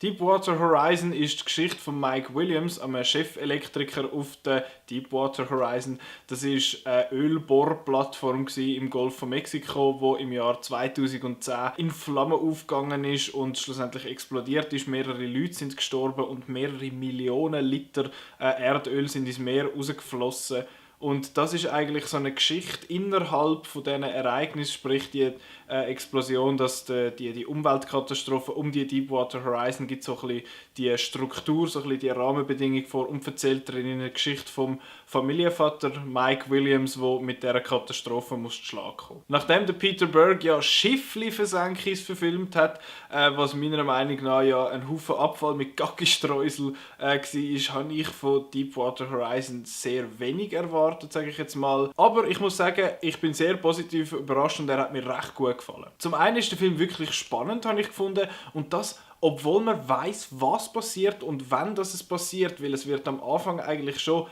Deepwater Horizon ist die Geschichte von Mike Williams, einem Chefelektriker auf der Deepwater Horizon. Das war eine Ölbohrplattform im Golf von Mexiko, die im Jahr 2010 in Flammen aufgegangen ist und schlussendlich explodiert ist. Mehrere Leute sind gestorben und mehrere Millionen Liter Erdöl sind ins Meer rausgeflossen. Und das ist eigentlich so eine Geschichte innerhalb von diesen Ereignissen, sprich die Explosion, dass die Umweltkatastrophe um die Deepwater Horizon gibt so ein bisschen die Struktur, so ein bisschen die Rahmenbedingungen vor und erzählt darin eine Geschichte vom Familienvater Mike Williams, der mit dieser Katastrophe muss zu Schlag kommen. Nachdem der Peter Berg ja Schiffli-Versenkis verfilmt hat, was meiner Meinung nach ja ein Haufen Abfall mit Gackistreusel war, habe ich von Deepwater Horizon sehr wenig erwartet, sage ich jetzt mal. Aber ich muss sagen, ich bin sehr positiv überrascht und er hat mir recht gut gefallen. Zum einen ist der Film wirklich spannend, habe ich gefunden, und das, obwohl man weiß, was passiert und wann das passiert, weil es wird am Anfang eigentlich schon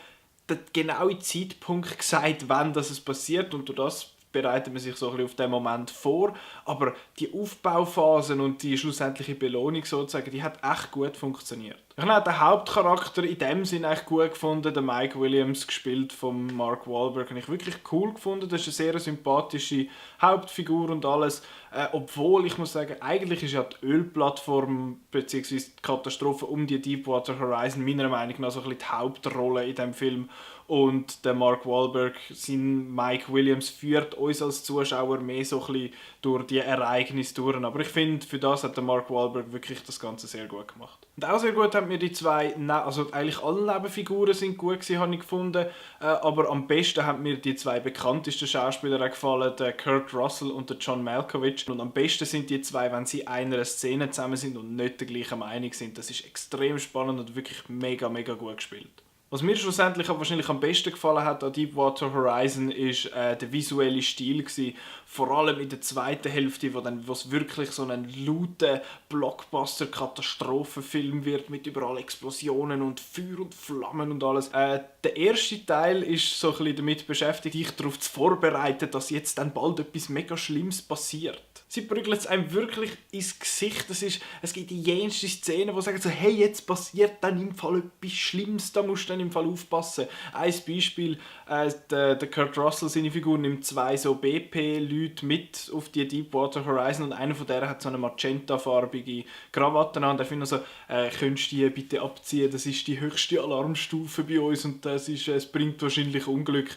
der genaue Zeitpunkt gesagt, wann das passiert, und durch das bereitet man sich so ein bisschen auf den Moment vor. Aber die Aufbauphasen und die schlussendliche Belohnung sozusagen, die hat echt gut funktioniert. Ich habe den Hauptcharakter in dem Sinne echt gut gefunden, der Mike Williams, gespielt von Mark Wahlberg, habe ich wirklich cool gefunden. Das ist eine sehr sympathische Hauptfigur und alles. Obwohl, ich muss sagen, eigentlich ist ja die Ölplattform bzw. die Katastrophe um die Deepwater Horizon meiner Meinung nach so ein bisschen die Hauptrolle in diesem Film. Und der Mark Wahlberg, sein Mike Williams, führt uns als Zuschauer mehr so ein bisschen durch die Ereignisse durch. Aber ich finde, für das hat der Mark Wahlberg wirklich das Ganze sehr gut gemacht. Und auch sehr gut haben mir die zwei, also eigentlich alle Nebenfiguren sind gut gewesen, habe ich gefunden. Aber am besten haben mir die zwei bekanntesten Schauspieler gefallen, der Kurt Russell und der John Malkovich. Und am besten sind die zwei, wenn sie in einer Szene zusammen sind und nicht der gleichen Meinung sind. Das ist extrem spannend und wirklich mega, mega gut gespielt. Was mir schlussendlich aber wahrscheinlich am besten gefallen hat an Deepwater Horizon ist der visuelle Stil gewesen. Vor allem in der zweiten Hälfte, wo es wirklich so ein lauter Blockbuster-Katastrophenfilm wird mit überall Explosionen und Feuer und Flammen und alles. Der erste Teil ist so ein bisschen damit beschäftigt, dich darauf zu vorbereiten, dass jetzt dann bald etwas mega Schlimmes passiert. Sie prügeln es einem wirklich ins Gesicht. Es gibt die jenste Szenen, die sagen so, hey, jetzt passiert dann im Fall etwas Schlimmes, da musst du dann im Fall aufpassen. Ein Beispiel, der Kurt Russell, seine Figur, nimmt zwei so BP-Leute mit auf die Deepwater Horizon und einer von denen hat so eine magentafarbige Krawatte an und er findet so, könntest du die bitte abziehen, das ist die höchste Alarmstufe bei uns und es bringt wahrscheinlich Unglück.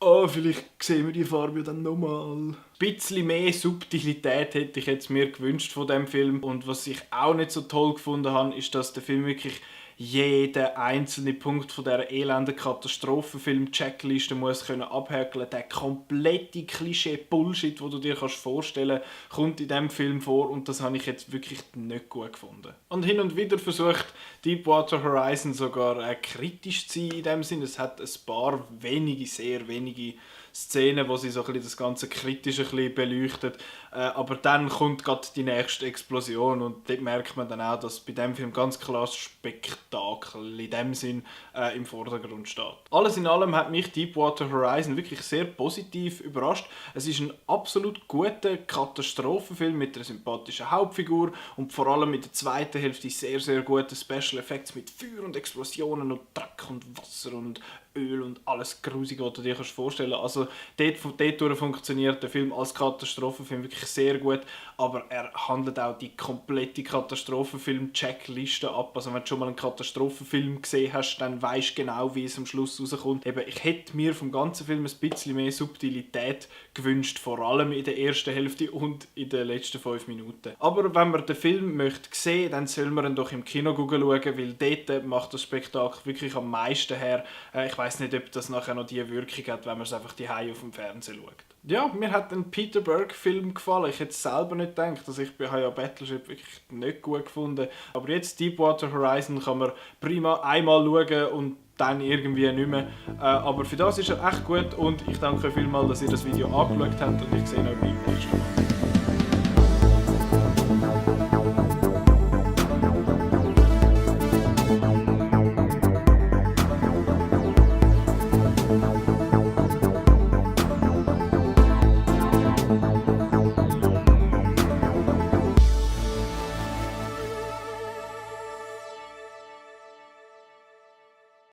Oh, vielleicht sehen wir die Farbe dann nochmal. Ein bisschen mehr Subtilität hätte ich jetzt mir gewünscht von dem Film. Und was ich auch nicht so toll gefunden habe, ist, dass der Film wirklich jeden einzelnen Punkt von dieser elenden Katastrophenfilm-Checkliste muss abhäkeln. Der komplette Klischee-Bullshit, den du dir vorstellen kannst, kommt in diesem Film vor und das habe ich jetzt wirklich nicht gut gefunden. Und hin und wieder versucht Deepwater Horizon sogar kritisch zu sein in dem Sinne. Es hat ein paar sehr wenige Szenen, wo sie so ein bisschen das ganze Kritische ein bisschen beleuchtet. Aber dann kommt gerade die nächste Explosion und dort merkt man dann auch, dass bei diesem Film ganz klar das Spektakel in dem Sinn im Vordergrund steht. Alles in allem hat mich Deepwater Horizon wirklich sehr positiv überrascht. Es ist ein absolut guter Katastrophenfilm mit einer sympathischen Hauptfigur und vor allem in der zweiten Hälfte sehr, sehr gute Special Effects mit Feuer und Explosionen und Dreck und Wasser und Öl und alles Grusige, was du dir vorstellen kannst. Also dort funktioniert der Film als Katastrophenfilm wirklich sehr gut, aber er handelt auch die komplette Katastrophenfilm-Checkliste ab. Also wenn du schon mal einen Katastrophenfilm gesehen hast, dann weißt du genau, wie es am Schluss rauskommt. Eben, ich hätte mir vom ganzen Film ein bisschen mehr Subtilität gewünscht, vor allem in der ersten Hälfte und in den letzten 5 Minuten. Aber wenn man den Film möchte sehen, dann soll man ihn doch im Kino schauen, weil dort macht das Spektakel wirklich am meisten her. Ich weiss nicht, ob das nachher noch die Wirkung hat, wenn man es einfach daheim auf dem Fernsehen schaut. Ja, mir hat ein Peter Berg-Film gefallen. Ich hätte es selber nicht gedacht. Also ich habe ja Battleship wirklich nicht gut gefunden. Aber jetzt Deepwater Horizon kann man prima einmal schauen und dann irgendwie nicht mehr. Aber für das ist er echt gut und ich danke euch vielmals, dass ihr das Video angeschaut habt und ich sehe euch beim nächsten Mal.